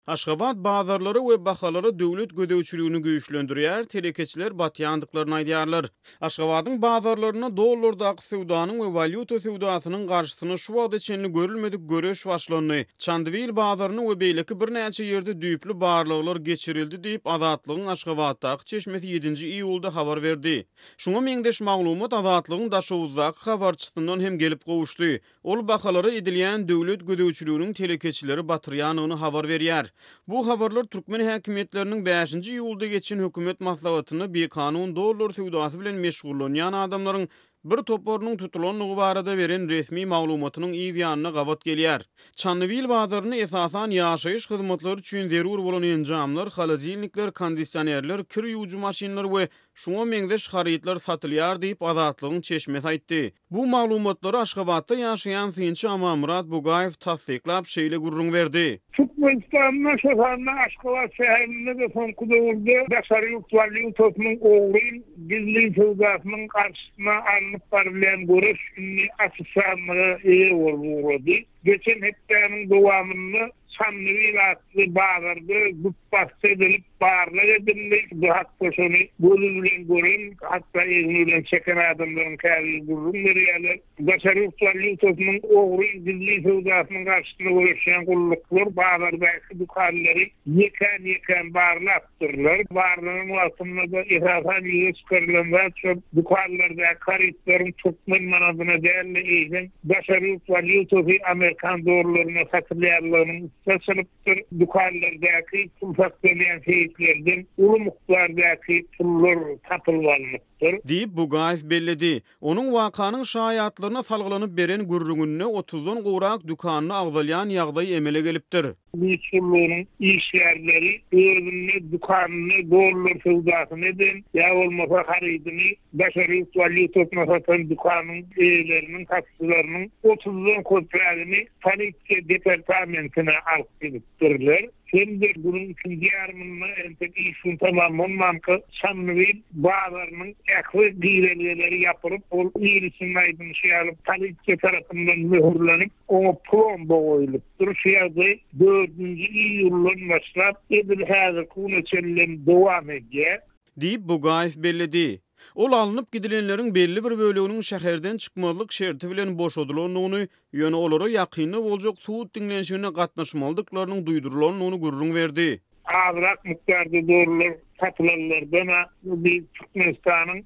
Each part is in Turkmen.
Aşgabat bazarlara we bahalara döwlet gözegçiligini güýçlendirýär, telekeçiler batýandyklaryny aýdýarlar. Aşgabadyň bazarlarynda dollardaky söwdanyň we walýuta söwdasynyň garşysyna şu wagta çenli görülmedik göreş başlandy. Çandybil bazarynda we beýleki birnäçe ýerde düýpli barlaglar geçirildi diýip, Azatlygyň Aşgabatdaky çeşmesi ýedinji iýulda habar berdi. Şuňa meňzeş maglumat Azatlygyň Daşoguzdaky habarçysyndan hem gelip gowuşdy. Ol bahalara edilýän döwlet gözegçiliginiň telekeçileri batyrýandygyny habar berýär. Bu habarlar türkmen häkimiýetleriniň bäşinji iýulda geçen hökümet maslahatynda bikanun dollar söwdasy bilen meşgullanýan adamlaryň bir toparynyň tutulandygy barada beren resmi maglumatynyň yz ýanyna gabat gelýär. Çandybil bazarynda esasan ýaşaýyş hyzmatlary üçin zerur bolan enjamlar, holodilnikler, kondisionerler, kir ýuwujy maşynlar we şuňa meňzeş harytlar satylýar diýip, Azatlygyň çeşmesi aýtdy. Bu maglumatlary Aşgabatda ýaşaýan synçy Amanmyrat Bugaýew tassyklap, şeýle gürrüň berdi. Türkmenistanda, şol sanda Aşgabat şäherinde-de soňky döwürde daşary ýurt walýutasynyň ogryn, gizlin söwdasynyň garşysyna alnyp barylýan göreş indi açyşanlyga eýe bolup ugrady. Geçen hepdäniň dowamynda Çandybil atly bazarda güpbasdy edilip, barlag edildi. Bu hakda şony gözi bilen gören, hatda egni bilen çeken adamlaryň käbiri gürrüň berýärler. Daşary ýurt walýutasynyň ogry, gizlin söwdasynyň garşysyna göreşýän gulluklar bazardaky dükanlary ýekän-ýekän barlapdyrlar. Barlanan wagtynda-da esasan ýüze çykarylan zat şol dükanlardaky harytlaryň türkmen manadyna däl-de, eýsem, daşary ýurt walýutasy amerikan dollaryna satylýanlygynyň üsti açylypdyr. Dükanlardaky pul saklanýan seýflerden uly mukdardaky pullar tapylyp alnypdyr. Diýip, Bugaýew belledi. Onuň wakanyň şaýatlaryna salgylanyp beren gürrüňinde otuzdan gowrak dükanda agzalýan ýagdaý emele gelipdir. Güýç gullugynyň işgärleri özünde dükanynda dollar söwdasyny eden ýa bolmasa harydyny daşary ýurt walýutasyna satan dükanyň eýeleriniň, satyjylarynyň otuzdan köprägini polisiýa departamentine alyp gidipdirler. Hem-de günüň ikinji ýarymynda entek iş gün tamam bolmanka Çandybil bazarynyň ähli girelgeleri ýapylyp, ol il içinde aýdylyşy ýaly polisiýa tarapyndan möhürlenip, oňa plomba goýlupdyr. Şu ýagdaý dördünji iýuldan başlap, edil häzirki güne çenlem dowam edýär. Diýip, Bugaýew belledi. Ol alnyp gidilenleriň belli bir böleginiň şäherden çykmazlyk şerti bilen boşadylandygyny, ýöne olara ýakynda boljak sud diňlenişigine gatnaşmalydyklarynyň duýdurylandygyny gürrüň berdi. Azrak mukdarda dollar satylanlardan-a bu Türkmenistanyň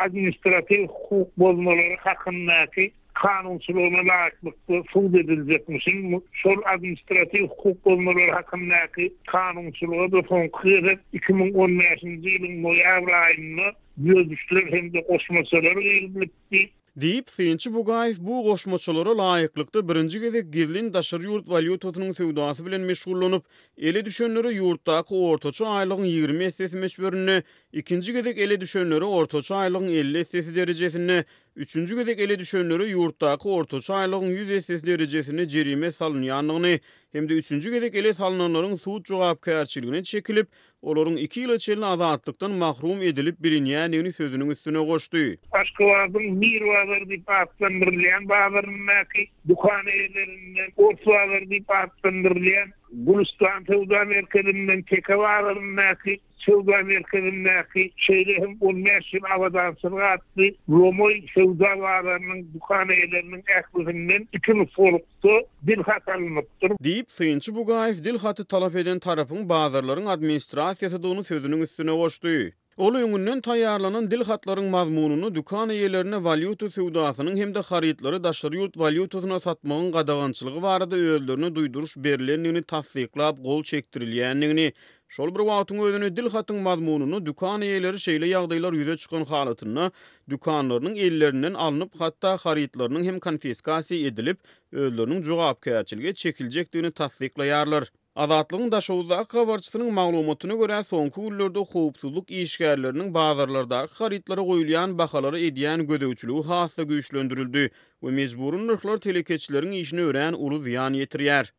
administratiw hukuk bozmalary hakyndaky kanunçylygyna laýyklykda sud ediljekmişin. Şol administratiw hukuk bozmalary hakyndaky kanunçylyga-da soňky gezek 2015-nji ýylyň noýabr aýynda düzedişler hem-de goşmaçalar girizilipdi. Diýip, synçy Bugaýew bu goşmaçalara laýyklykda birinji gezek gizlin daşary ýurt walýutasynyň söwdasy bilen meşgullanyp, ele düşenlere ýurtdaky ortaça aýlygyň 20 essesi möçberinde, ikinji gezek ele düşenlere ortaça aýlygyň 50 essesi derejesinde, Üçünji gezek ele düşenlere ýurtdaky ortaça aýlygyň ýüz essesi derejesinde jerime salynýandygyny hem-de üçünji gezek ele salnanlaryň sud jogapkärçiligine çekilip, olaryň iki ýyla çenli azatlykdan mahrum edilip bilinýändigini sözüniň üstüne goşdy. Aşgabadyň Mir bazary diýip atlandyrylýan bazaryndaky dükan eýelerinden, Ors bazary diýip atlandyrylýan Gülüstan söwda merkezinden, Teke bazaryndaky Söwda merkezindäki, şeýle hem 15 ýyl abadançylyk atly lomaý söwda bazarynyň dükan eýeleriniň ählisinden iki nusgalykda dil hat alnypdyr. Diýip, synçy Bugaýew dil haty talap eden tarapyň bazarlaryň administrasiýasydygyny sözüniň üstüne goşdy. Ol öňünden taýýarlanan dil hatlaryň mazmunynda dükan eýelerine walýuta söwdasynyň hem-de harytlary daşary ýurt walýutasyna satmagyň gadagançylygy barada özlerine duýduryş berlendigini tassyklap gol çekdirilýändigini, Şol bir wagtyň özünde dil hatyň mazmunynda dükan eýeleri şeýle ýagdaýlar ýüze çykan halatynda dükanlarynyň ellerinden alnyp, hatda harytlarynyň hem konfiskasiýa edilip, özleriniň jogapkärçilige çekiljekdigini tassyklaýarlar. Azatlygyň Daşoguzdaky habarçysynyň maglumatyna görä, soňky günlerde howpsuzlyk işgärleriniň bazarlardaky harytlara goýulýan bahalara edýän gözegçiligi has-da güýçlendirildi we mejbury nyrhlar telekeçileriň işine örän uly zyýan ýetirýär.